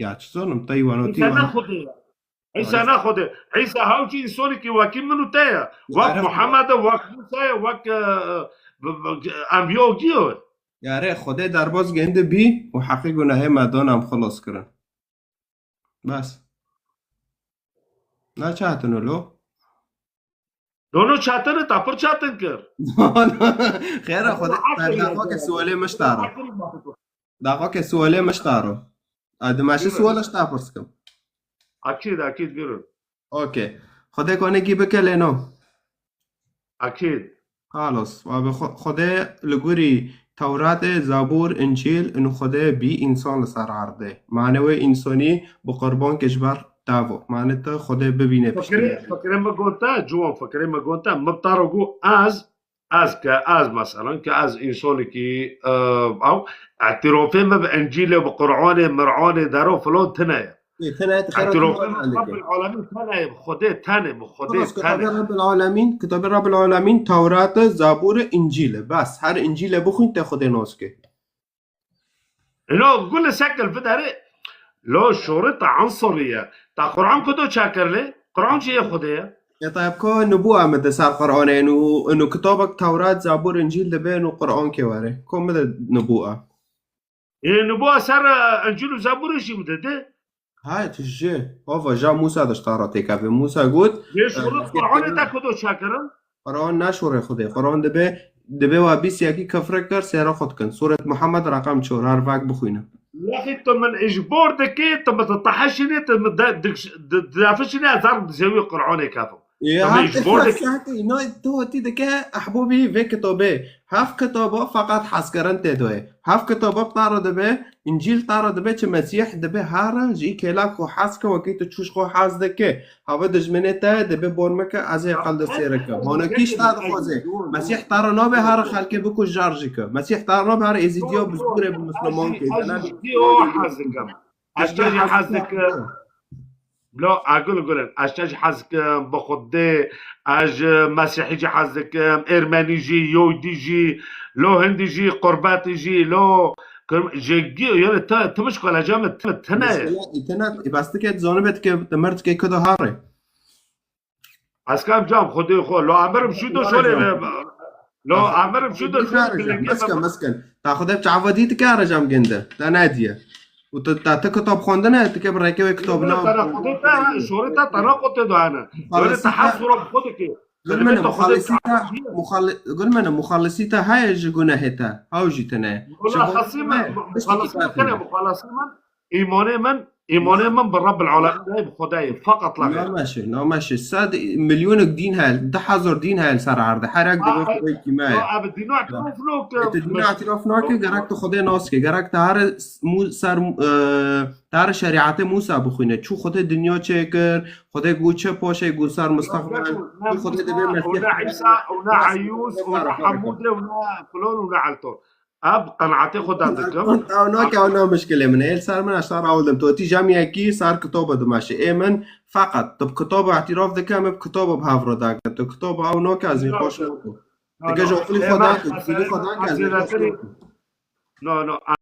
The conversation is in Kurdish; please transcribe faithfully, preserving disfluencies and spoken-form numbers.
ya çi zonim, te îwanotî Îsa ne wan. Xwedê ye. Îsa ne Xwedê. Îsa hewcî însanekî wekî min û te ye. Wek Muhammed e, wek Musa ye, wek, e, e, enbiya giyo ye. Yare, Xwedê derbas gêndi bî û heqî gunehê me dan em xilas kirin. Bes. Ne çatin lo? Dono çatin e, ta pir çatin kir. Xêra Xwedê, daxwa ke sualê min ji te re. Daxwa ke sualê min ji te re. A, dimeşi sual ji te pirs kim. Akîd, akîd, gurun. Okey. Xwedê konekî bike lê no. Akîd. Xalos. Abi Xwedê li gorî Tewratê, Zabûr, Încîl, û Xwedê bî însan li ser erdê. Mane wê însanî bi qurbankê ji ber te vo. Mane tu Xwedê bibîne piştî. Fikirê, fikirê min got te, ciwan fikirê min got te. Min bi te re got ez, ez ke ez, meselan, ke ez însanekî, e, ew, îtirafê min bi Încîlê, bi Qur'anê, Mir'anê, dero filan tine ye. Ê, tine ye, tu xera Îtirafê min bi Rebbil Alemîn tine ye, bi Xwedê tene, bi Xwedê Xelas, kitabê tene. Rebbil Alemîn, kitabê Rebbil Alemîn, Tewrat e, Zabûr e, Încîl e. Bes, her Încîlê bixwîn te Xwedê nas ke. Ino gule sekil fiderê, lo şorê te Ensarî ye. Te Qur'an kudo çekir lê? Qur'an jî yê Xwedê ye. Ya tayyib ko nibûa min de ser Qur'anê, inu, inu kitabek Tewrat, Zabûr, Încîl dibe, inu Qur'an kê were. Ko min de nibûa. Ê, nibûa ser, e, Încîl û Zabûrê jî min de de. Hay, tu ji, ova, ja Musa de ji te re têkeve. Musa got, Yê e, şorê Qur'anê te kudo çekirin? Qur'an ne şorê Xwedê. Qur'an dibe, dibe wa bîst yekî kifre kir, sêra xwe dikin. Sûret Muhammed reqem çor, her vak bixwîne. Lexî tu min îcbor dikî, tu min diteheşînî, tu min de-, dik-, di-, didefişînî, ez her bi zewî Qur'anê kefim. Ê, Tu min her îcbor dikî. Saetê, no, tu hatî dike, ehbobî vê kitabê. Hev kitaba feqet hezkirin tê de ye. Hev kitaba bi te re dibe, Încîl te re dibe, çi Mesîh dibe, here ji î kêlak xwe hez ke, wekî tu çûş xwe hez dike. Hava dijminê te dibe bor meke, ez ê qel de sêr kim. Honekî ji te dixwaze. Mesîh te re nabe, here xelkê bikuj jar jî ke. Mesîh te re nabe, here êzîdiya bi zûrê bi misliman ke. Ez jî hez dikim. Ez jî hez dikim. Lo, a gul gulin, ez te jî hez dikim, bi Xwedê, ez ji Mesîhî jî hez dikim, Ermenî jî, Yewdî jî, lo Hindî jî, Qurbetî jî, lo Kirm-, ji gi-, yani te, te mişkala cem te, te ne? Mesela, internet, e, bas dike, zonu bet ke, te mer dike, kudo hare. Ez kam cam, Xwedê xwe, lo emirim şudo şorê be, lo emirim şudo şorê be, lengê Mesken, mesken. Ta Xwedê bi çava dî dike, ara cam gende. Ta ne diye. Û tu, ta tu kitab xwendine, tu ke bi rêkê wê kitab na. Tera Xwedê te, şorê te tera Xwedê do hene. Böyle te hes sura bi Xwedê ke. Gul mene, muxalisî te, muxali-, gul mene, muxalisî te heye ji gunehê te. Haw jî tine. Muxalisî min, muxalisî min kene, muxalisî min, îmanê min, îmanê min bi Rebbil Alemîn heye, bi Xwedê ye. Feqet la xêr. Nameşe, nameşe. Sed milyonek dîn heye, du hezar dîn heye li ser erdê. Her yek dibe Xwedê kî me ye. Ev dîna etiraf nake. Te dîna etiraf nake, gerek tu Xwedê nas ke. Gerek te here s-, mû-, ser, e, te here şerîetê Mûsa bixwîne. Çû Xwedê dinya çêkir, Xwedê got çi paşê got ser misteqbel. Xwedê dibê Mesîh. Û ne Îsa, û ne Eyûs, û ne Hemûdê, û ne Filon, û ne Elton. Ev qenaetê xwe de dikim. Ew nake, ew ne mişkilê min e. Li ser min ez te re ewil dim. Tu tî cem yekî ser kitaba dimeşe. Ê min feqet tu bi kitaba îtiraf dike, min bi kitaba bi hev re dake. Tu kitaba ew nake, ez nîqaş nakim. Dike ji oxilî xwe dake, oxilî xwe dake, ez nîqaş nakim. No, no.